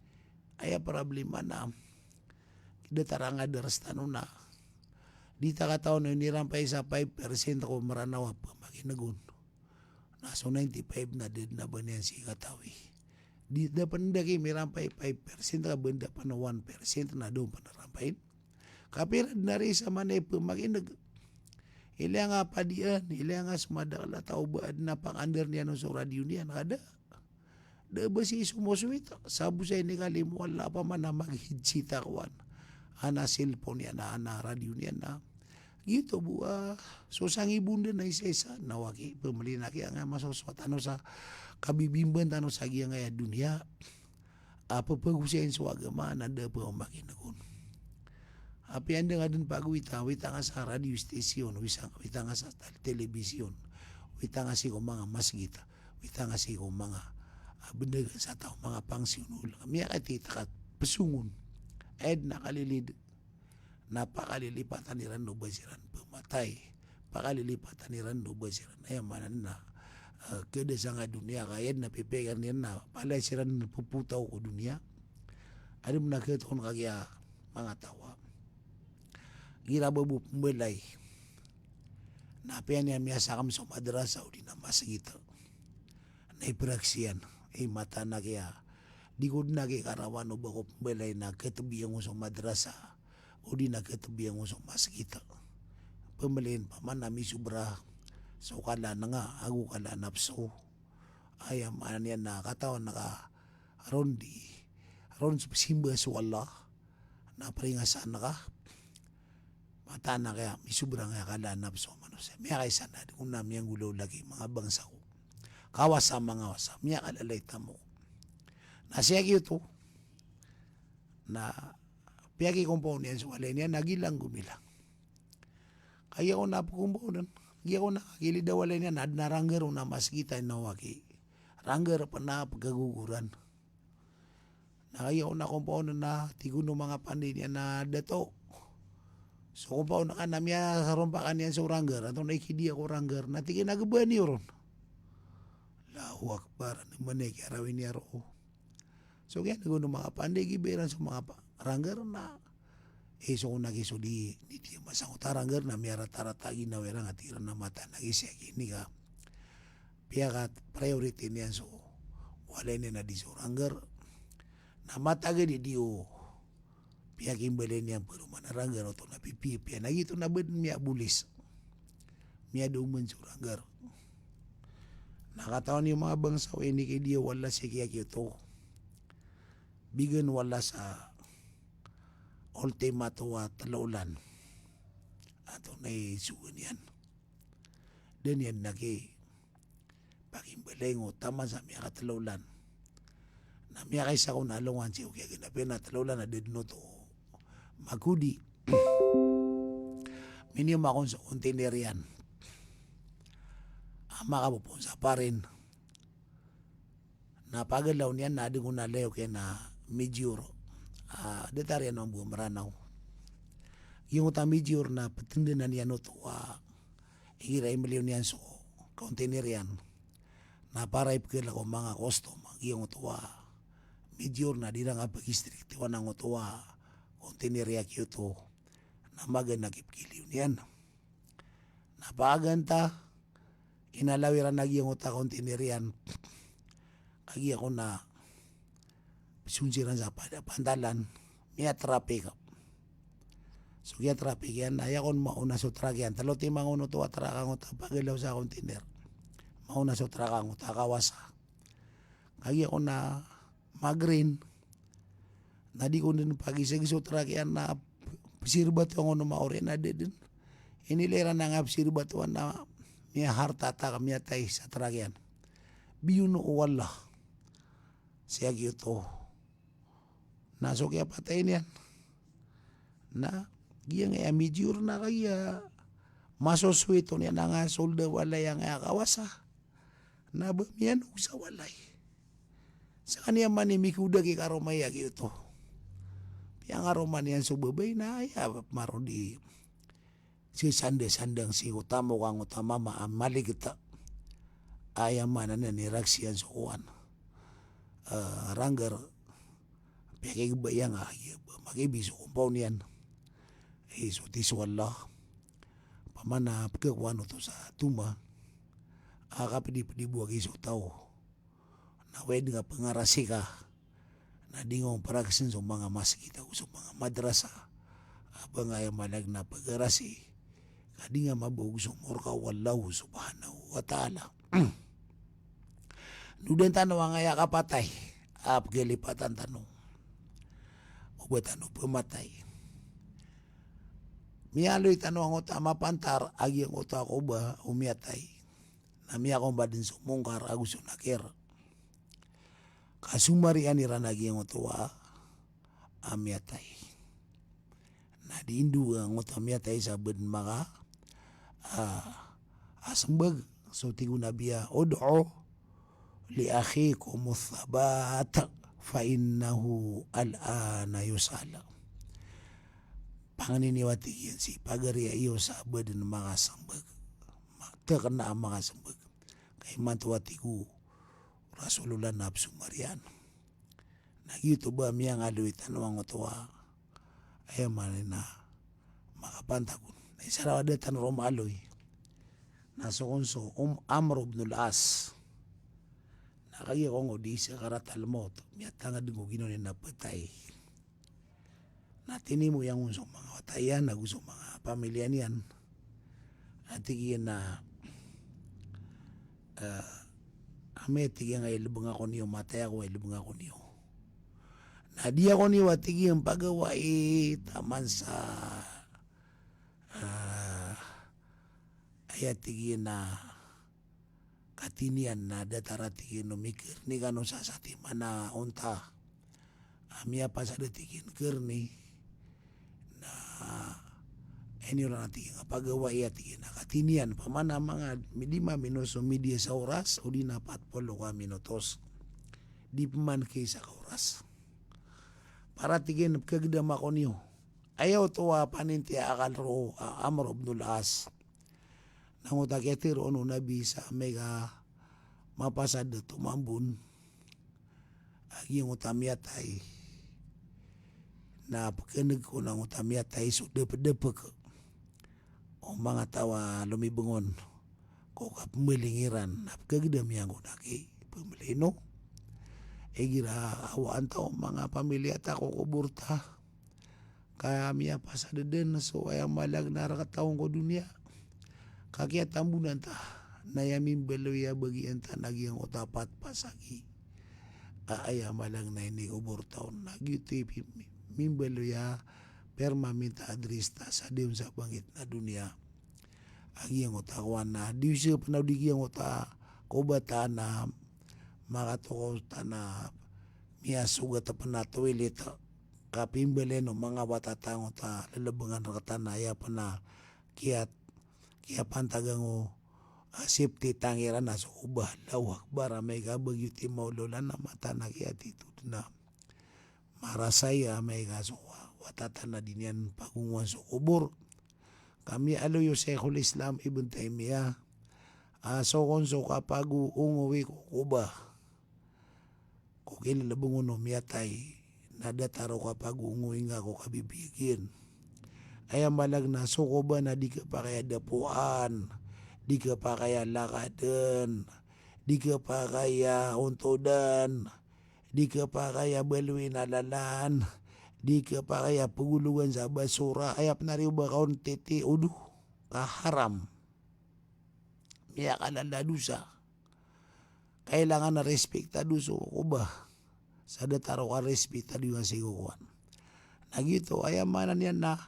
Aya problema na datar a nga daras tano na di ta katawan o inirampay sa five percent ko Mranaw a pmakin'g on. Na so ninety-five na da dn a ba niyan sii katawi. Di, da pn da ki mirampay five percent ka ba da pn one percent na da on pn rampayin. Kapira dn a riisa man i pmakin'g. Ilaya nga padian, ilaya nga so madakl a taw ba adn a pangandar niyan on so radio niyan, ka da. Da ba sii so mosowit, sabo sa inikalimo o Allah, opama na maghidsi ta kowan. Ana cellphone iyan, ana radio niyan na. Giyoto bo a so sangibon dn a isaisa, na waki, pmlin aki a nga masosowa tano sa kabibimban tano sa giyangkaya doniya. A pphagosay so agama na da pamakin'g on. Apiya anda nga dn pagowita, wita nga sa radio station, wisa, wita nga sa tel-, television, wita nga sii ko manga masgit, wita nga sii ko manga, ah, bndagan sa taw, manga pangsiyonol. Miyakaitita ka psongon. Aya dn a kalilid na pakalilipatan iran o ba siran pmatay. Pakalilipatan iran o ba siran. Aya maana na, ah, khada sangkai a doniya, ka aya dn a pipikir iran na palaya siran ppotaw ko doniya. Adn a khatoon ka giya manga taw a igira ba bo pmbalay na apiya niyan miyasakm so madrasa odi na masgit na ipraksi iyan, i mataan a kiya, di ko dn a kikarawan o ba ko pmbalay na khatbiyang on so madrasa odi na khatbiyang on so masgit. Pmlin, opama na misobra so kala a nanga ago kala a nafso. Aya maana niyan na katawan ka ron di, ron so psimba so Allah, na pringasan ka. Mataan a kiya misobra nga kala a nafso o manosiya. Miyakaisa na, di ko na miyanggolawla ki manga bangsa ko. Kawasa mangawasa, miyakalalay tamo. Na sii giyoto na piyakikompaw niyan so walay niyan na gilang gomilang. Kagiya ko na pkombawnan, kagiya ko na kakilid a walay niyan na adn a ranggar on a masgit a inawaki. Ranggar pn a pkagogoran. Na kagiya ko na kombawnan na tig on o manga panday niyan a dato. So kombawnan ka na miyarompakan iyan so ranggar, antonaa i kidiya ko ranggar, na tig iyan a gba niyo ron. Allahu Akbar, na manay kiyarawi niyan roo. So giyanan o manga panday, gibay iran so manga pa-, ranggar na. Eh, so kon aki so di, di, di masangkot a ranggar na miyaratarata a ginawa iran, a tig iran a mataan aki sii aki ini ka piyaka-priority niyan so walay niyan a di so ranggar. Na matag a di diyo piyakimbalayn iyan paroman a ranggar oto na pipiya-piya. Na giyoto na badn miyabolis. Miyadaoman so ranggar. Na katawan iyo manga bangsa o ini kidiya o Allah sii ki aki oto. Bigan o Allah sa ultimato a tlo olan. Antonaa i sogo niyan. Da niyan aki pakimbalayn o taman sa miyakatlo olan. Na miyakaisa kon a alongan sii ko kiyaganapi na tlo olan a da dn oto magodi. Miniyoma kon so container iyan a makapopoon sa parin. Na pagalaw niyan na adn kon a layok iyan a major. Ah, datar iyan o mambo a Mranaw. Giyangkoto a major na ptndanan iyan oto a igira i mliyo niyan so container iyan na para ipkhalk o manga custom. Giyangkoto a major na di iran kapag-strict iyan angkoto a container iyan giyoto. Na magaan a kipkiliyo niyan. Na paganay ta, inalaw iran a giyangkoto a container iyan. Kagiya kon a pzonsi iran sa pad-, pantalan, miyatraffic. So kiyatraffic iyan, na aya kon maona so truck iyan. Tlo timan kon oto a truck angkoto a pagalaw sa container. Maona so truck angkoto a kawasa. Kagiya kon a ma-green. Na di kon dn pagisagi so truck iyan na pzirbato angkono maori na da dn. Inilay iran a nga pzirbatoan na miya-heart attack, miyatay sa truck iyan. Biyono o Allah. Sii a giyoto. Na so kiyapatay niyan. Na giyangkaya major na kagiya masosoy oto niyan a nga solda walay angkaya kawasa. Na ba miyanog sa walay. Skaniyan man i mikoda ki karoma iyan giyoto. Piyangaroma niyan so babay na aya maro di sisandasandang sii ko tamok angkoto a mama a maligta. Aya maana niyan i raksi iyan so kowan. Eh, ranggar. Piyakigba iyan a, aya ba makibi so compound iyan. Eh, so tiso Allah. Pamana pkhakowan oto sa toma a kapdipdi bo aki so taw. Na wai dn ka pngarasi ka. Na di nga on praksn so manga masgit ago so manga madrasa. A ba nga aya maana na pngarasi ka di nga mabaog so morka o Allah subhanahu wa ta'ala. Nodan tano angkaya kapatay a pkhalipatan tano. O ba tano pmatay. Miyaaloy tano angkoto a mapantar a giyangkoto a koba o miyatay. Na miyakomba dn so Mungkar ago so Nakir. Ka somarian iran a giyangkoto a, a miyatay. Na di indo angkoto a miyatay sa ba dn maka, ah, a smbag. So tig o Nabi a, "Ud'u li akhikum ath-thabat fa innahu al-ana yus'al." Pangnin iyo a tig iyan si pagari iyo sa ba dn makasmbag. Ma-, tkna a makasmbag. Ka imanto a tig o Rasulullah na pzomarian. Na giyoto ba miyangaloy tano angkoto a, aya maana na makapantag on. Na isa raw a da tano roo maaloy. Na so kon so, um, Amr ibn al-As. Na kagiya kon o di sakaratul mawt, miyatangad ko ginawa niyan a phatay. Na tinimo iyan on so manga wata iyan, ago so manga pamilya niyan. Na tig iyan a, eh, amay, tig iyan, a ilbng ako niyo, matay ako, ilbng ako niyo. Na di ako niyo, a tig iyan, pagawai taman sa, eh, aya tig iyan a, katiniyan na datar a tig iyan o mikrni kano sa satiman a onta. A miyapasad a tig iyan krni na Iniyoran a tig iyan a pagawai a tig iyan a katiniyan, pamana manga di mamino so midiya sa oras, odi na pat polo ka minutos. Di pman kisa ka oras. Para tig iyan a pkhagdam ako niyo. Aya oto a panintiya a akal roo a Amr ibn al-As. Na ngoto a kiyatero o Nabi sa amay ka mapasad a tomambon a giyangkoto a miyatay. Na pkhaneg ko na ngoto a miyatay so dapdapek o manga taw a lomibeng on ko kapmbaling iran, na pkhagdam iyan ko na ki pmbalingn o. Igira a awaan ta o manga pamiliya ta ko kobor ta ka miyapasad dn so aya malag na rktano ko doniya. Ka kiyatambonan ta na aya mimbaloy a bagian ta na giyangkoto a pat pasagi a aya malag na inikobor ta on. Na giyoto i pi-, mimbaloy a permaminta adris ta sa di on sa bangkit na doniya. A giyangkoto a kowan na di on sa pn a di giyangkoto a kobatan a makatokaw ta na miyasogat pn a toilet. Kapimbaloy o manga wata ta ngoto a lalabangan rktano a aya pn a kiyat-, kiyapantagan o, a, safety tank iran a so kobor. Allahu Akbar, amay ka ba giyoto i maolaola na mataan a kiyatitod na marasay amay ka so wa-, wata ta na di niyan pagongowan so kobor. Ka miyaaloy o Shaykhul Islam Ibn Taymiyyah a so kon so kapagongowi ko kobor ko kilalabngon o miyatay na datar o kapagongowi nga ko kabibiyag iyan. Aya malag na so kobor na di khapakay a dapoan, di khapakay a lakadan, di khapakay a ontodan, di khapakay a baloyin a lalan, di khapakay a pagologan sa basura, aya pn a riyo ba ka on titi odo, ka haram. Miyakalala a dosa. Kailangan a respektado so kobor. Sa datar o karespektado iyan sii ko kowan. Na giyoto, aya maana niyan na,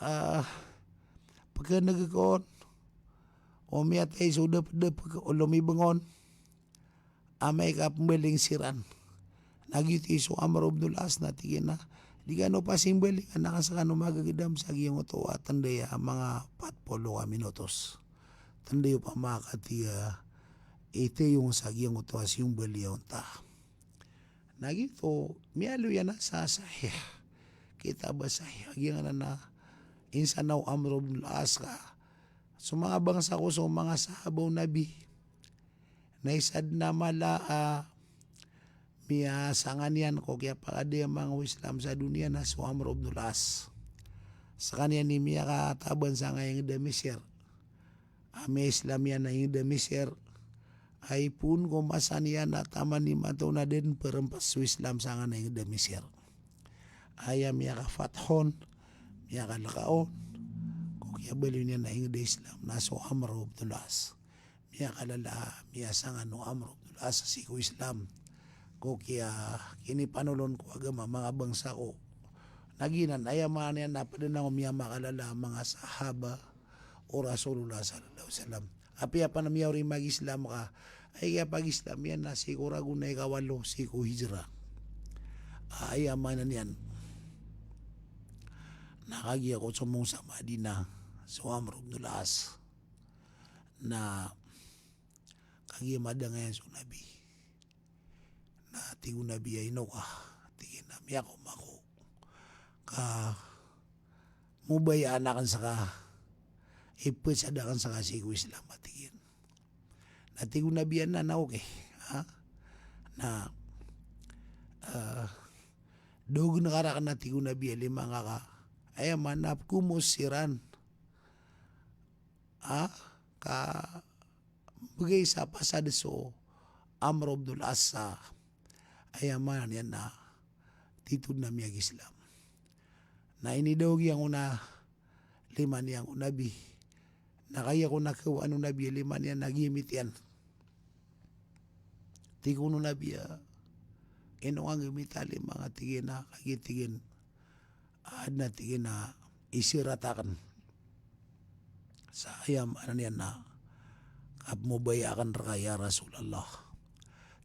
ah, pkhaneg kon o miyatay so dapdapek o lomibeng on. Amay ka pmbaling siran. Na giyoto i so Amr ibn al-As na tig iyan a, di kano pasimbalingan a ka skano magagdam sa giyangkoto a tnday a manga pat polo ka minutos. Tnday o pamakati a itiyong sa giyangkoto a siyombali a onta. Na giyoto, miyaaloy iyan a sa Sahih. Kitab a Sahih, a giyangkanan a insan o Amr ibn al-As ka so manga bangsa ko, so manga sahaba o Nabi. Na isa dn a mala a miyasangani iyan ko kiyapakadaya manga o Islam sa doniya na so Amr ibn al-As. Skaniyan i miyakataban sangkai a ingd a Misir. A miya-Islam iyan a ingd a Misir. Ay poon ko masa niyan a taman i matao na da dn prmpas so Islam sangkai a ingd a Misir. Aya miyakafath on, miyakalka on ko kiyabaloy niyan a ingd a Islam na so Amr ibn al-As. Miyakalala, miyasangan o Amr ibn al-As sii ko Islam ko kiya-, kinipanolon ko agama manga bangsa ko. Na giyanan, aya maana niyan na pd anan o miyamakalala a manga sahaba o Rasulullah sallallahu alaihi wasallam. Apiya pn a miyaori mag-Islam ka, aya kiyapag-Islam iyan na sii ko ragon a ikawalo sii ko hijra. Ah, aya maana niyan na kagiya ko somong sa Madinah so Amr ibn al-As. Na kagiya madangay iyan so Nabi. Na tig o Nabi a ino ka, tig iyan a miyakaoma ako ka mobayaan akn ska, ipasad akn ska sii ko Islam a tig iyan. Na tig o Nabi a na, na okay, ha? Na, ah, dogn ka rakn a tig o Nabi a lima ngka ka. Aya maana pkhomos siran. Ah, ka mbgay sa pasad so Amr ibn al-As sa, aya maana niyan na titho dn a miyag-Islam. Na inidaog iyan ko na lima niyan ko Nabi. Na kagiya ko na khawaan o Nabi a lima niyan na giyamit iyan. Tig o Nabi a, ino ka nggamit a lima ngka, tig iyan a, kagiya tig iyan a, adn a tig iyan a israt akn. Sa aya maana niyan na kapmobaya akn rka ya Rasulullah.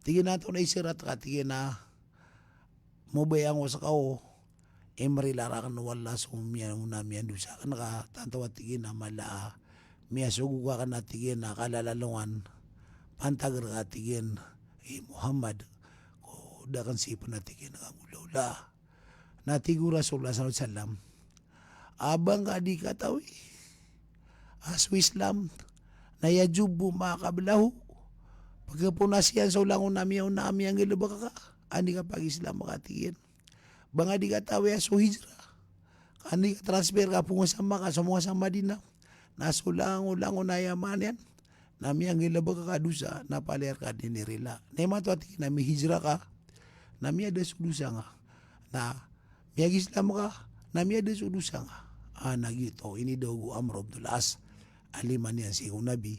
Tig iyan a antonaa i israt ka, tig iyan a mobaya ngka o ska o imrila rakn o Allah so miyaona a miyandosa akn ka, tanto a tig iyan a mala a miyasogo ka akn a tig iyan a kalalalongan, pantag rka a tig iyan i Muhammad ko da akn sii pn a tig iyan a kagolawla. Na tig o Rasulullah sallallahu alaihi wasallam a ba ngka di katawi a so Islam na yajubbu ma qablahu, pkhaponas iyan so langon a miyaona a miyanggalbk ka, an di kapag-Islam ka a tig iyan. Ba ngka di katawi a so hijra, ka an di ka-transfer ka phoon ka sa Makkah, so phoon ka sa Madinah, na so langon, langon a aya maana niyan na miyanggalbk ka a dosa na palaya rka dn inirila. Na imanto a tig iyan a mihijra ka na miyada so dosa nga, na miyag-Islam ka na miyada so dosa nga. A, na giyoto, inidaog o Amr ibn al-As a lima niyan sii ko Nabi,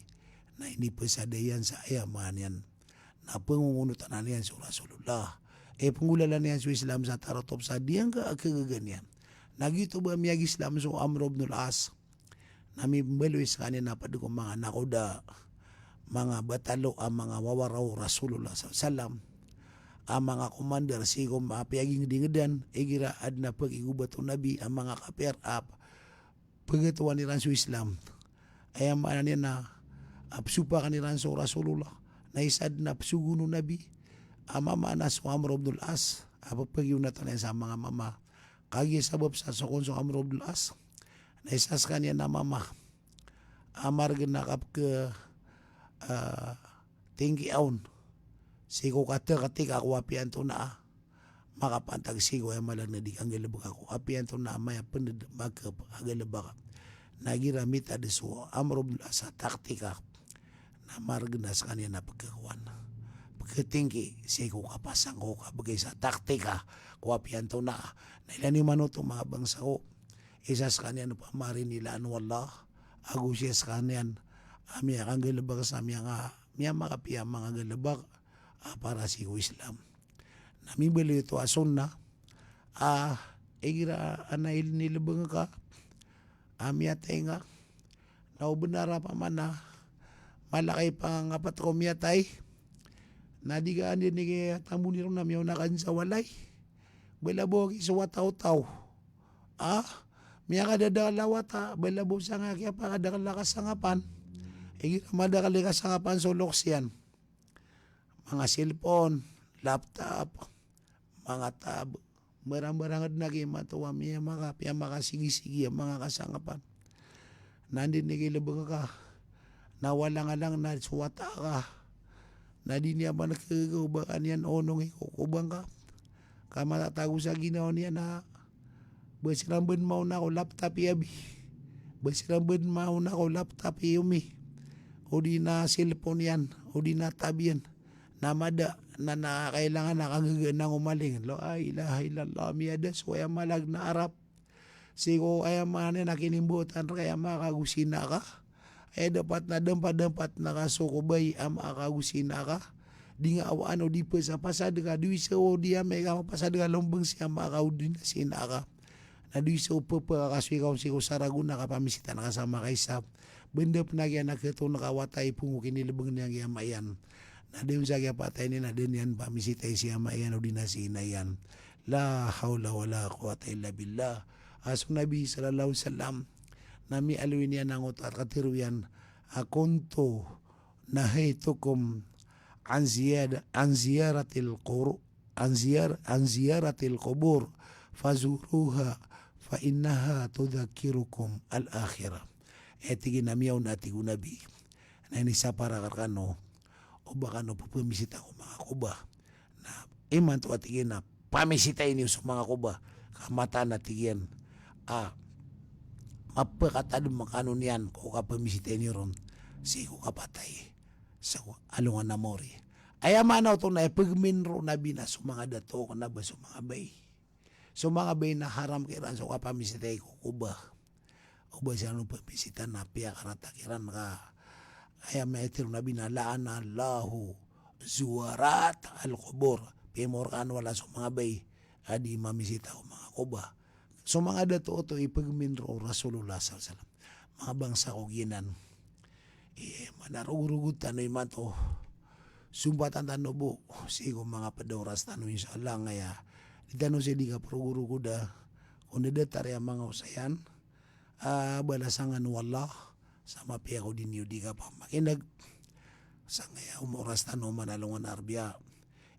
na inipasada iyan sa aya maana niyan na pngongonotan iyan so Rasulullah. E, pnggolalan iyan so Islam sa tarotop sa diyangka a khagaga niyan. Na giyoto ba miyag-Islam so Amr ibn al-As, na mimbaloy skaniyan a pd ko manga nakoda, manga batalo a manga wawaraw o Rasulullah sallallahu alaihi wasallam, a manga commander sii ko manga piyagingdingdan, igira adn a pkigobat o Nabi a manga kapir a pgatowan iran so Islam. Aya maana niyan na, a, psopak iran so Rasulullah. Na isa dn a psogo o Nabi a mama na so Amr ibn al-As, a pphagionatan iyan sa manga mama. Kagiya sabap sa sokon so Amr ibn al-As na isa skaniyan a mama a margn a kapkha, a, tingki aon sii ko kataktik a ko apiya antonaa makapantag sii ko aya maana na di kanggalbk ako. Apiya antonaa maya pnd makapanggalbk. Na igira mitad so Amr ibn al-As a taktika, na margn a skaniyan a pkhakowan, pkhatingki sii ko kapasang ko kabgay sa taktika ko apiya antonaa. Na ilaya niyo man oto, manga bangsa ko, isa skaniyan o pamarilaan o Allah ago siya skaniyan a miyakanggalbk sa miyanga, miyamakapiya manga galbk a para sii ko Islam. Na mimbaloy oto a sunnah a igira a na inilbng ka a miyatay nga, na o bnar a pamana malakaw i pangapat ko miyatay, na di ka andi ni ki tamboni ron na miyaona ka dn sa walay. Balabaw ki so wata o taw a miyakadadakl a wata, balabaw sangkaya kiyapakadakl a kasangapan. Igira madakl i kasangapan so loks iyan, manga cellphone, laptop, manga tab, mbarangbarang dn a giya imanto a miyamaka, piyamakasigisigi a manga kasangapan. Na andi ni ki ilbng ka na walangalang na so wata ka, na di niyan man khagaga o ba ka niyan onongi ko koba ngka. Ka matatago sa ginawa niyan a ba siran ba dn maona ko laptop i abi, ba siran ba dn maona ko laptop i omi, odi na cellphone iyan, odi na tab iyan. Na mada na, na kailangan a kagaga na ngomaling. La ilaha illallah, miyada so aya maana na arap sii ko aya maana na kinimbotan rka aya makagosina ka. Aya dapat na dampadampat na ka so kobay a makagosina ka. Di nga awaan o di pasapasad ka, di isa o di amay ka mapasad ka lombng sii a makaodina sina ka. Na di isa o pphakasoy ka on sii ko saragon a kapamisitan ka sa makaisa. Bndap na giya na khaton ka wata i pngo kinilbng niyan giya ama iyan. Na di on sa giya patay niyan na di niyan pamisitay si ama iyan odi na si ina iyan. La hawla wala quwwata illa billah. A so Nabi sallallahu alaihi wasallam na miyaaloy niyan angkoto a katharo iyan a, kuntu nahaytukum an ziyad-, an ziyaratil quru-, an ziyar-, an ziyaratil qubur, fazuruha, fa innaha tudhakkirukum al-akhirah. Aya tig iyan a miyaona, tig o Nabi, na inisapar akn rkano o ba kano pphamisita ko manga koba. Na imanto a tig iyan a pamisitay niyo so manga koba. Ka mataan a tig iyan a mapakatadm kano niyan ko kapamisitay niyo ron sii ko kapatay sa alongan a maori. Aya maana oto na ipgmin ron o Nabi na so manga dato kna ba so manga bai. So manga bai na haram kiran so kapamisitay ko koba. O ba siran pamisita na piyakarata kiran ka aya maana, tig o Nabi na la'anallahu zuwarat al-qubur. Pimorkaan o Allah so manga bai a di mamisita ko manga koba. So manga dato oto ipgmin ron o Rasulullah sallallahu alaihi wasallam. Manga bangsa ko giyanan. Imanto a rogorogod tano imanto. Sompatan tano bo sii ko manga pd a oras tano, insha Allah, ngaya di tano sii di kaprogorogoda. ko ndadatar iyan a manga osayan, a balasan kano o Allah sa mapiya ko di niyo di kapamakineg. Sangkaya omoras tano man alongan a Arbiya,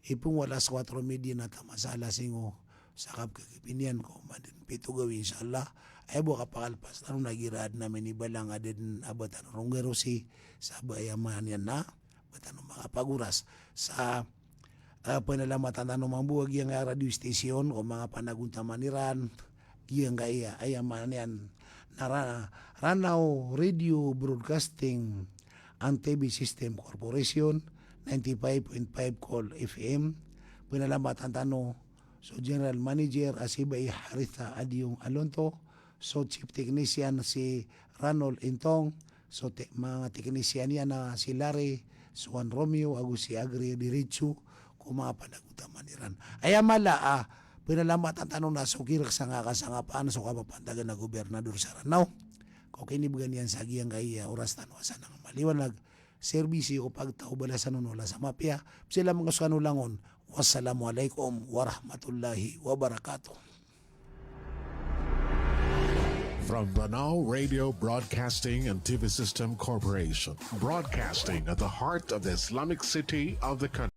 ipon ko alas kwatro media na taman sa alas singko sa kapkakipiniyan ko madn pito gawii, insha Allah. Aya bo a kapakalpas tano na igira adn a minibalang a da dn a ba tano ron garosi sa ba aya maana niyan na ba tano makapagoras. Sa, ah, panalamatan tano mambo a giyangkaya radio station ko manga panagontaman iran, giyangkaya, aya maana niyan na Ra-, Ranao Radio Broadcasting and T V System Corporation, ninety-five point five Kol F M. Panalamatan tano so General Manager a si Bai Haritha Adiong Alonto, so Chief Technician si Ranol Intong, so te-, manga technician iyan a si Larry, so Juan Romeo, ago si Agri Diritsu, ko manga panagontaman iran. Aya mala a panalamatan tano na so kireksanga ka sangapaan so kapapantagan a gobernador sa Ranao ko kinibgan iyan sa giyangkaya oras tano a sanang maliwanag, serbisyo ko pagtaw, balasan on o Allah sa mapiya. Psila manga so kano langon. Wassalamu alaikum warahmatullahi wabarakatuh. From Ranao Radio Broadcasting and T V System Corporation, broadcasting at the heart of the Islamic city of the country.